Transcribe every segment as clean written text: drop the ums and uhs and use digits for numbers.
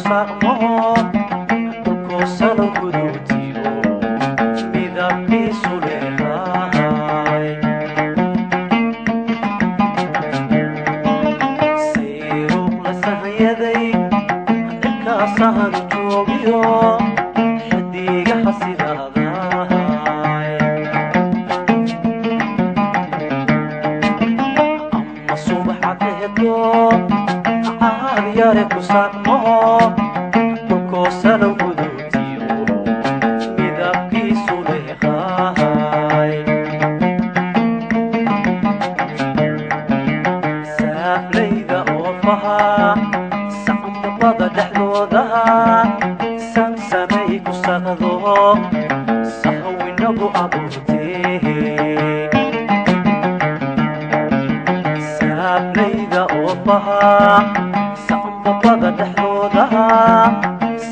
saaqmo, dhulkoo salow guduutiyo midabkiisu leedahay. Sayruuq la sahanyaday cirkaasahan joogiyo xidigaha sidaadahay. Ama subax cadeedo caadyare ku saaqmo, dhulkoo salow guduutiyo midabkiisu leeqahay. Saaflayda oofaha sacmabada dhexdooda samsamay ku saqdo, sahwinagu abuurtee. Saaflayda oofaha sacmabada dhexdooda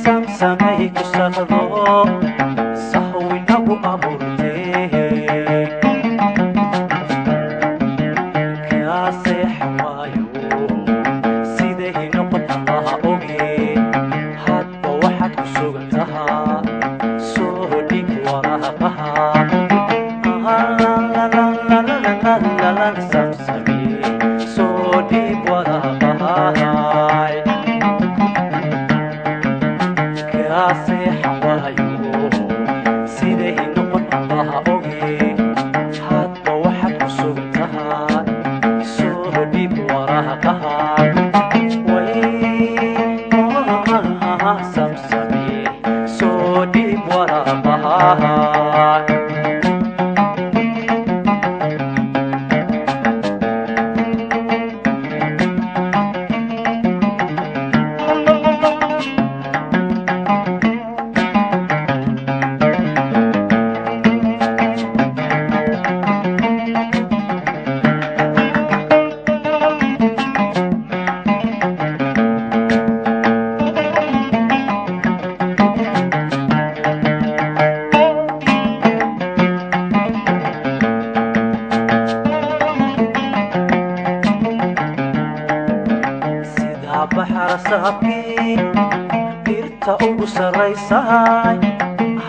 samsamay ku saqdo, sahwinagu abuurtee. Kaa seexan waayo siday noqon Allaha oge, hadba waxaad ku sugan tahaa soo dhig waraaqaha. Samsame soo dhib waraaqahay. Kaa seexan waayo siday noqon Allaha oge, hadba waxaad ku sugan tahaa soo dhib waraaqaha. Samsame soo dhib waraaqaha. Sidaa baxar saabkii dhirta ugu sarraysahay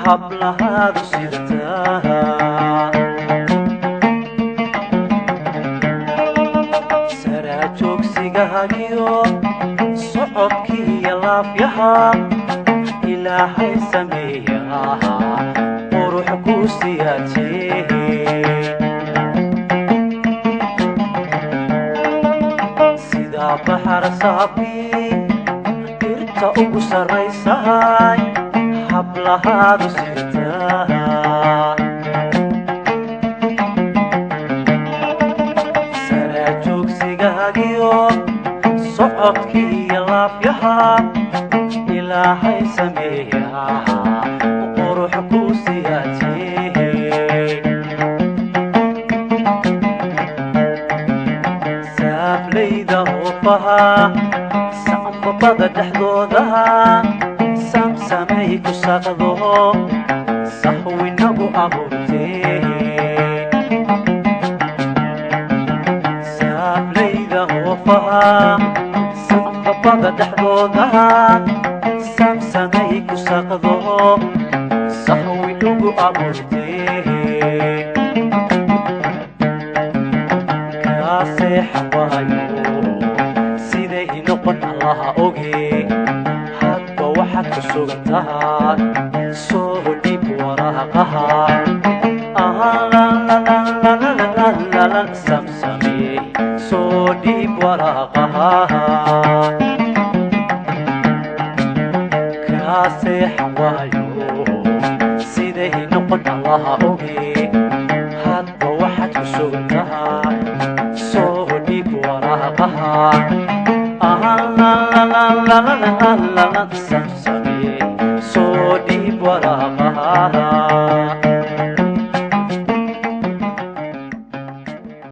hablahaadu sidataa, sarajoogsigahagiyo socodkiiyo laafyaha Ilaahay sameeyaa qurux ku siyaajee. Sidaa baxar saabkii dhirta ugu sarraysahay hablahaadu sidataa, sarajoogsigahagiyo socodkiiyo laafyaha Ilaahay sameeyaa qurux ku siyaajee. Saaflayda oofaha sacmabada dhexdooda samsamay ku saqdo, sahwinagu abuurtee. Saaflayda oofaha sacmabada dhexdooda samsamay ku saqdo, sahwinagu abuurtee. Kaa seexan waayo siday noqon Allaha oge, hadba waxaad ku sugan tahaa soo dhib waraaqaha. Samsame soo dhib waraaqaha. Kaa seexan waayo siday noqon Allaha oge, hadba waxaad ku sugan tahaa soo dhib waraaqaha. Samsame soo dhib waraaqaha.